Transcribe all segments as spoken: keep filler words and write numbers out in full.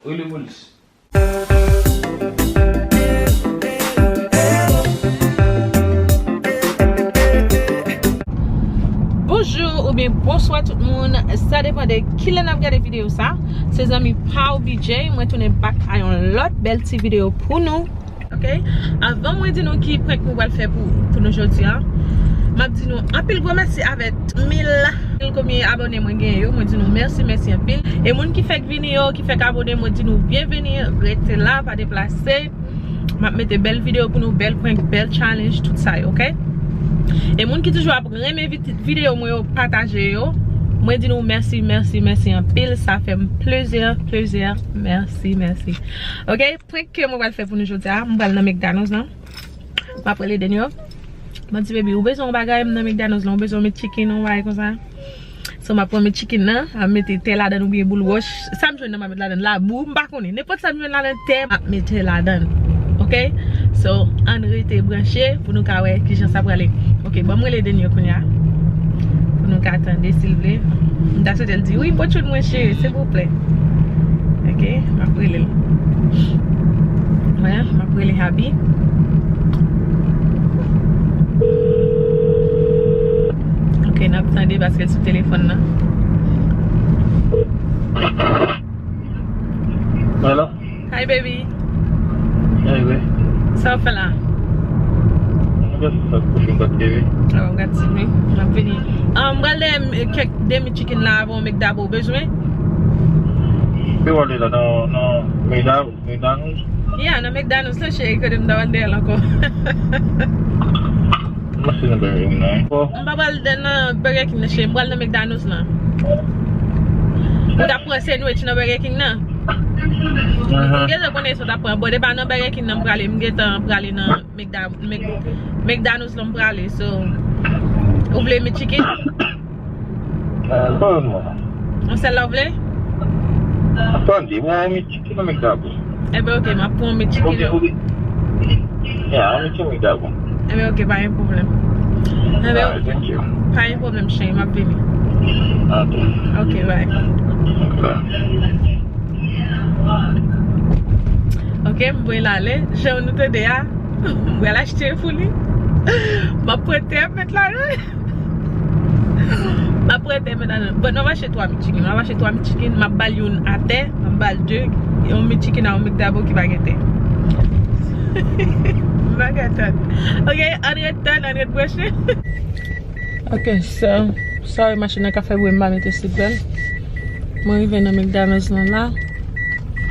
Rele polis. Bonjou oubyen bonswa tout moun. Sa depann de kilè n ap gade videyo sa. Se zanmi pa w B J, mwen tounen back a yon lòt bèl ti videyo pou nou. Ok? Avan mwen di nou ki prank mwen pral fè pou, pou nou jodi a, m ap di nou anpil gwo mèsi avèk mil, mil konbyen abòne mwen genyen yo. Mwen di nou mèsi, mèsi anpil. E moun ki fèk vini yo, ki fèk abòne, mwen di nou byenveni. Rete la, pa deplase. M ap mete bèl videyo pou nou, bèl prank, bèl challenge, tout sa yo, ok? E moun ki toujou ap renmen vit-, videyo mwen yo, pataje yo, mwen di nou mèsi, mèsi, mèsi anpil. Sa fè m plezi, plezi. Mèsi, mèsi. Ok? Prank ke mwen pral fè pou nou jodi a, mwen pral nan McDonald's lan. M ap rele Daniel. Mwen di, "Baby, ou bezwen yon bagay, m nan McDonald's lan, ou bezwen yon chicken, yon bagay konsa?" So, m ap pran chicken nan, m ap mete tè ladan l oubyen boul wòch. Sa m jwenn nan, m ap met ladan l, labou, m pa konnen. Nenpòt sa m jwenn ladan tè, m ap mete ladan l. Ok? So, ann rete branche pou nou ka wè kijan sa prale. Ok, ban m rele Daniel kounye a. Pou nou ka tande, silvouplè. M ta swete l di, "Wi, potchoun mwen cheri, silvouplè." Ok, m ap rele l. Mwen, m ap rele Happy. Ok, n ap tande paske l sou telefòn nan. Hello? Hi, baby. Hey, baby. Sa w fè la? Mwen gade sa kouche, m gade T V. Oh, m gade T V. M ap vini. Ah, m pral dèyè kèk demi chicken la avè yon McDouble, ou bezwen? Ki w ale la nan, nan McDouble, McDonald's? Yeah, nan McDonald's la, cheri, kote m ta pral dèyè l ankò. Mwen se nan Burger King nan, wi. M pa pral nan Burger King nan, cheri, m pral nan McDonald's lan. Ou ta pran sandwich nan Burger King nan? Mhm. M gentan konnen sa w ta pran. Bon, depi nan Burger King nan m prale, m gentan prale nan McDa-, Mc-, McDonald's lan m prale. So, ou vle McChicken? Eh, bon, non. Yon sèl la w vle? Tande, mwen, McChicken ou McDouble? Ebyen, ok, m ap pran McChicken. Ok, ok. Yeah, McChicken McDouble. Ebyen, ok, pa gen pwoblèm. Ebyen, alright, thank you. Pa gen pwoblèm, cheri, m ap vini. Ok. Ok, bye. Ok, bye. Ok, m voye l ale. Jan nou tande a, m pral achte pou li. M ap pran tè, m met ladan. M ap pran tè, m met ladan. Bon, nou va achte twa McChicken. Nou va achte twa McChicken, m ap ba l youn atè, m ap ba l de. Yon McChicken a yon McDouble ki pa gen tè. M pa ka tann. Ok, ann ret tann, ann ret branche. Ok, so, sorry, machin nan ka fè bri, m pa mete seatbelt. Mwen rive nan McDonald's lan la.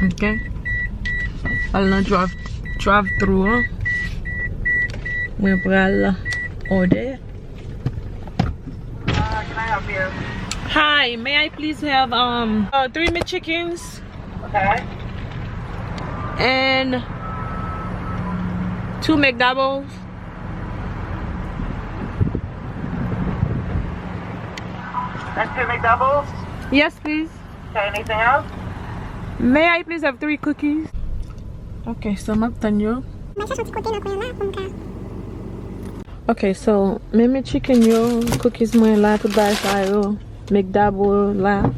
Ok. Al nan drive, drive through an. Mwen pral order. Uh, can I help you? Hi, may I please have, um, uh, three McChickens? Okay. And two McDoubles. And two McDoubles? Yes, please. Okay, anything else? May I please have three cookies? Ok, so m ap tann yo. Mwen chache yon ti kote nan kwen an la pou m ka. Ok, so, men McChicken yo, cookies mwen la, tout bagay sa yo, McDouble la.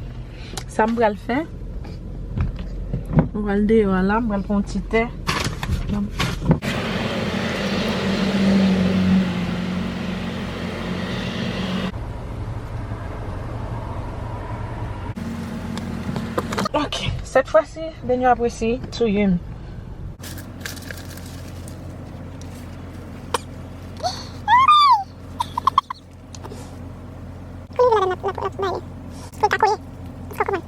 Sa m pral fè? M pral deyò a la, m pral pran yon ti tè. Ok, cette fois-ci, Daniel ap resi touye m. Pou l ka kole. Pou l ka kole.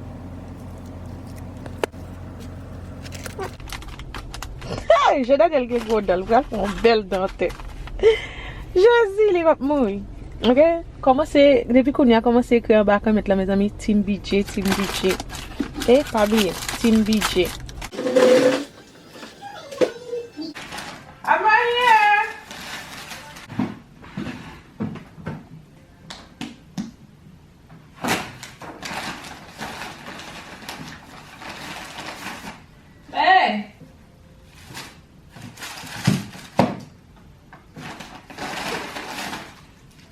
Hey, Jean Daniel gen gwo dan, l pral fè yon bèl dan tè. Jezi, li p ap mouri. Ok? Kòmanse, depi kounye a, kòmanse ekri anba kòmant la, mezanmi. Team B J, Team B J. E pa bliye, Team B J. I'm right here. Hey!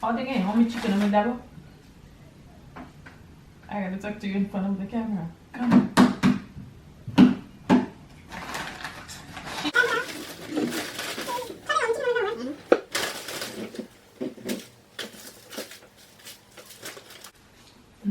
Oh, they getting homie chicken on the double? I gotta talk to you in front of the camera. Come on.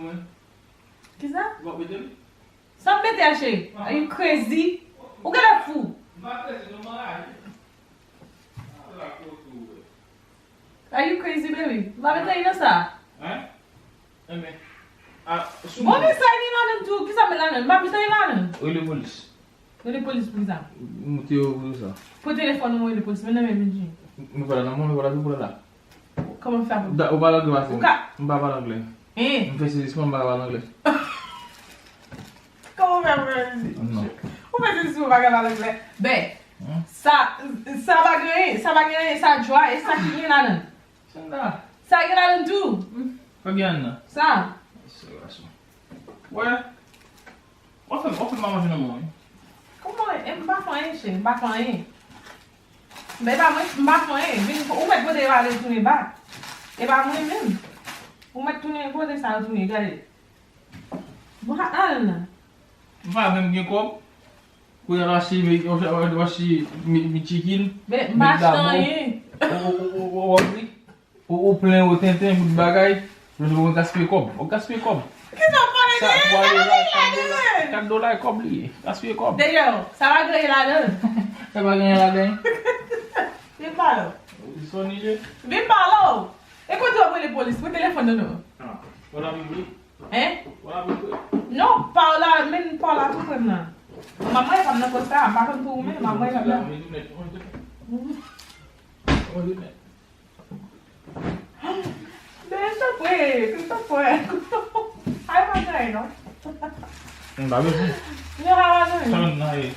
nou, mwen. Kisa? Ou p ap mete l? Sa m mete a, cheri? Are you crazy? Ou genlè fou? M pa crazy, non, m anraje. Ala kote w wè. Are you crazy, baby? M pa mete anyen nan sa. Hein? Enben. Ah, sou. Bon, men sa gen ladan tou. Kisa m met ladan? M pa mete anyen ladan. Rele polis. Rele polis pou sa. Moute yo pou sa. Pran telefòn ou, rele polis. Men nan men Benji. Nou pa la nan mwen, nou pa la pou la. Kòman fè pou Da, ou pale anglè, Masin? Ou ka M pa pale anglè. Hein? M fè sezisman, m pa pale anglè. Kòman fè pou Benji? Non. Ou fè sezisman, ou pa ka pale anglè. Ben, Hmm? Sa, sa pa gen anyen, sa pa gen anyen, sa dry, e sa ki gen ladan. Sa la. Sa gen ladan tou. Sa gen ladan. Sa. Sa gason. Wè. W ap fè, w ap fè m pa manje nan mwen, wi. Kòman, e m pa fè anyen, cheri, m pa fè anyen. Men e pa mwen, m pa fè anyen. Vin, ou mèt pote yo ale tounen bak. E pa mwen menm. Ou mèt tounen pote sa yo tounen, gade. Bon, al nan. M pa menm gen kòb. Kounye a l achte mi, l achte mi, mi chicken, men m pa achte anyen. Ou, ou, ou, ou, ou, ou, ou plen ou tenten, bout bagay, ou gaspiye kòb. Ou gaspiye kòb. Kisa w pale Kat dola, kat dola, kat dola e kòb li ye. Gaspiye kòb. Dèyè, sa pa gen anyen ladan l. Sa pa gen anyen ladan l. Vin pale. Sonny je. Vin pale. E kote w ap rele polis? Pran telefòn nan men w. Ah, w ap vin vre? Hein? W ap vin vre? Non, pa w la, men pa w la tou prè m nan. Manman e pa m nan pòs sa, m pa konn pou ou men, manman e pa m nan. Vin vre, vin vre. Vin vre. Ben, tanpri, tanpri. Ay, pa gen anyen, non. M pa bezwen. Non, pa gen anyen. Sa nan ye.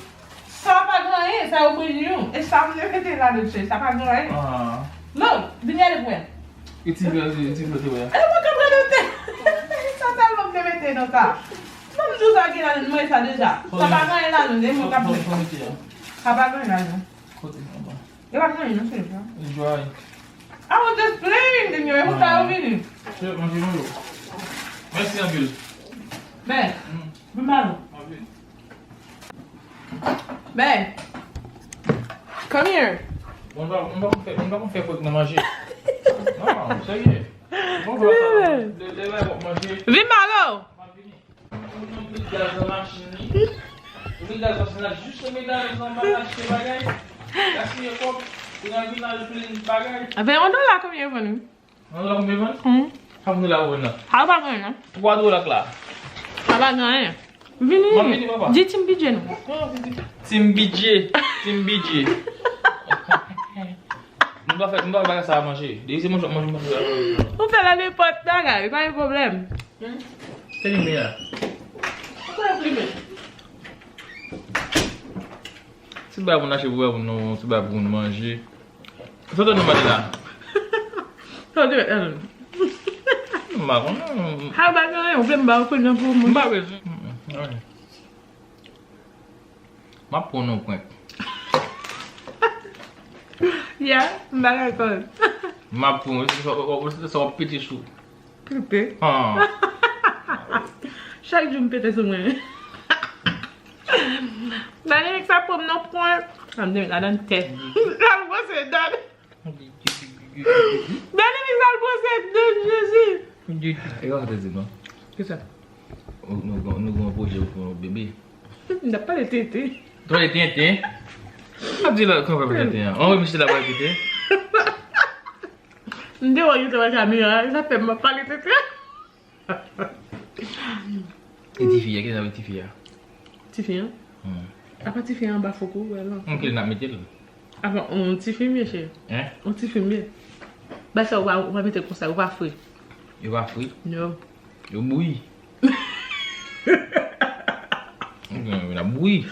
Sa pa gen anyen, sa yo pran nou. E sa m te mete la de chè, sa pa gen anyen. Ah. Non, vin ale pou wè. E ti vle, e ti vle te wè. E mwen k ap radote. Sa sèlman m te mete nan sa. Ban m di w sa gen ladan, mwen sa deja. Sa pa gen anyen ladan, e mwen k ap mete. Sa pa gen anyen ladan. Kote, anba. Yo pa gen anyen, non, cheri, non. Enjoy. I was just playing, Daniel. E pou sa yo vini. Chef, manje nou yo. Mèsi anpil. Ben, vin ba nou. M ap vini. Ben, come here. Bon, m pa, m pa konn fè, m pa konn fè kwèk nan manje. Non, serye. Bon, m pa sa, lè, lè, lè, manje. Vin ba nou. M ap vini. Ou vide gaz nan machin li. Ou vide gaz nan machin la, jis ou met gaz nan bal achte bagay. Gaspiye kòb. Ou nan vin al plen bagay. Ven yon dola konbyen yo vann wi? Yon dola konbyen vann? Mhm. Sa pou dola vann nan? Sa pa gen nan. Twa dola k la. Sa pa gen anyen. Vini. M ap vini, papa. Di Team Bidjè non. Team Bidjè. Team Bidjè. Nou pa fè, nou pa fè bagay sa a manje. Depi se manje, manje, manje. Ou fè la nenpòt bagay, pa gen pwoblèm. Se limen a. Ou fè limen. Ti bagay pou n achte pou moun, ti bagay pou moun manje. Sa w te mande la? Sa w te mande la? M pa konnen. Ha, bagay, ou vle m ba ou konnen pou moun? M pa bezwen. M ap pran yon prank. Ya, m pa dakò. M ap pran, se sa w ap pete sou. Pete? Ah. Chak jou m pete sou mwen. Dani, nèg sa pran m nan prank. Sa m te met ladan tèt. L al bwose dèt. Dani, nèg sa al bwose dèt, Jezi. E sa w te di non? Kisa? Nou, nou, nou gen yon pwojè pou yon bebe. M t ap pale tenten. Pale tenten? M ap di la, kòman pale tenten an? Ann wè misye la pale tenten. M te wè w te wè kamera, sa fè m ap pale tenten. E tifi a, kisa avèk tifi a? Tifi an? Hmm. Apa tifi an anba foukou, wè la. Ann kile n ap mete l? Apa, on tifi m ye, cheri. Hein? On tifi m ye. Ba sa, ou pa, ou pa mete konsa, ou pa fri. Yo pa fri? Non. Yo bouyi. N ap bouyi.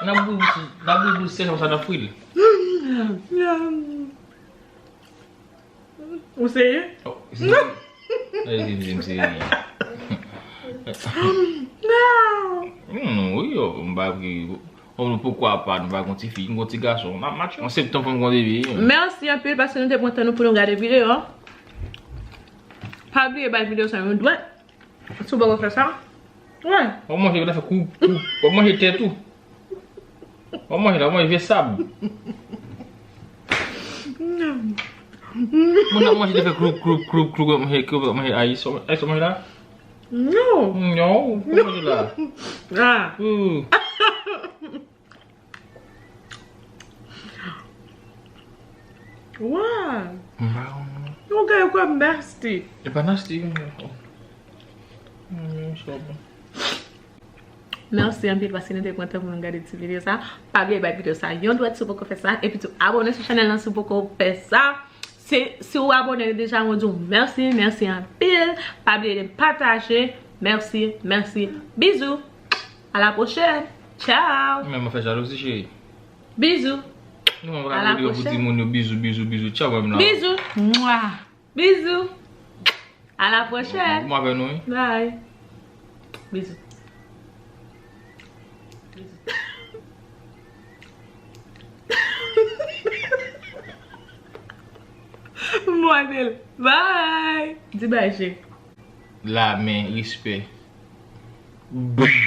N ap bouyi pou, n ap bouyi pou sèch konsa n ap fri l. Ou serye? Oh, serye. Ay, di m serye. Non. Hmm, wi, yo, m pa vre. Oh, poukwa pa, nou pa gon ti fi, m gon ti gason. N ap match. An septanm, fò m gon bebe. Mèsi anpil paske nou te pran tan nou pou nou gade videyo an. Pa bliye bay videyo sa yon dwèt. Si w poko fè sa, wè. W ap manje, w ap fè kou, kou. W ap manje tè tou. W ap manje la, w ap manje vye sab. Moun ap manje, te fè kloup, kloup, kloup, kloup, w ap manje, w ap manje ayis, ayis w ap manje la? Non. Non, w ap manje la. Ah. Hmm. Wow! Yon gade kòm nasty. E pa nasty, non. Hmm, sa bon. Mèsi anpil paske nou te pran tan pou nou gade ti videyo sa. Pa bliye bay videyo sa yon dwèt si w poko fè sa. Epi tou abone sou chanèl lan si w poko fè sa. Se, si w abone deja, mwen di w mèsi, mèsi anpil. Pa bliye de pataje. Mèsi, mèsi. Bizou. A la pwochèn. Tchao. Men mwen fè jalouzi, cheri. Bizou. Nou mwen pa ka kote yo pou di moun yo bizou, bizou, bizou. Tchao, mwen la. Bizou. Mwa. Bizou. A la pwochèn. Mwen avè nou, wi. Bye. Bizou. Mwa bèl. Bye. Di bye, cheri. Lamen, respè. Boum.